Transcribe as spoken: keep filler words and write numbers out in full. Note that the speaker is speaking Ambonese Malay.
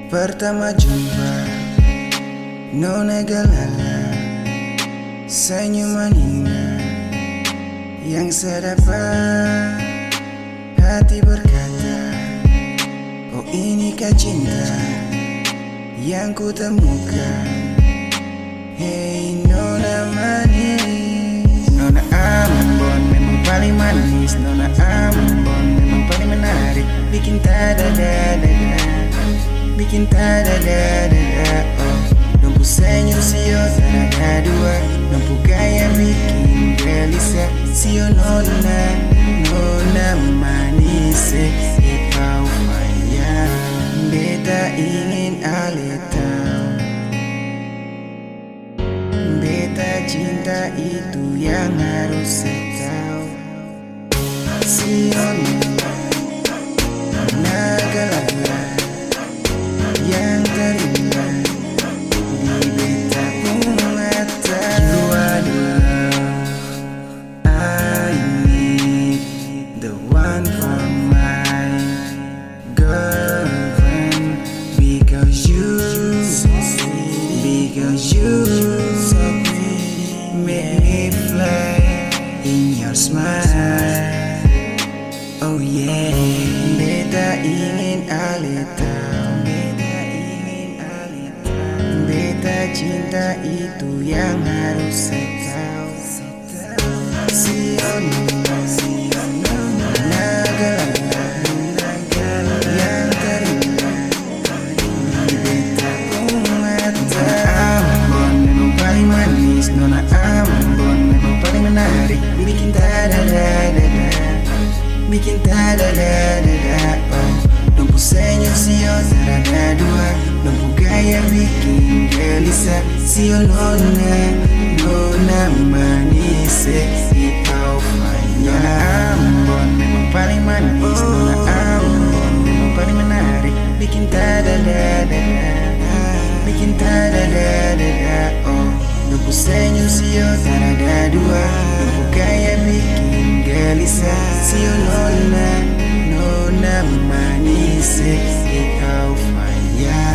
Pertama jumpa, nona galala, senyum manis yang sadapa hati berkata, "Oh, inikah cinta yang kutemukan?" Hei nona manis, nona Ambon memang paling manis, nona Ambon memang paling menarik, bikin tadadadada, bikin tadadadada, oh. Dong pung senyum sio tarada dua, dong pung gaya bikin gelisah, sio nona, nona manis, eh, eh, au faya, beta ingin ale tau. Beta cinta itu yang harus se tau. Sio nona galala yang terindah di beta pung mata. Dua-dua, I need the one for my girlfriend, because you, because you so pretty, make me fly in your smile. Oh yeah, beta ingin ale tau, beta ingin ale tau, beta cinta itu yang harus se tau. Sio nona, sio nona galala yang terindah di beta pung mata. Ambon memang paling manis, nona Ambon memang paling menarik, bikin tadadadada, bikin tadadadada, oh. Dong pung senyum sio tarada dua, dong pung gaya bikin gelisah. Sio nona, nona manis, eh, eh, au faya. Nona Ambon memang paling manis, nona Ambon memang paling menarik, bikin tadadadada, bikin tadadadada, oh. Dong pung senyum sio tarada dua, dong pung gaya bikin gelisah. Sio nona, nona manis, eh, eh, au faya.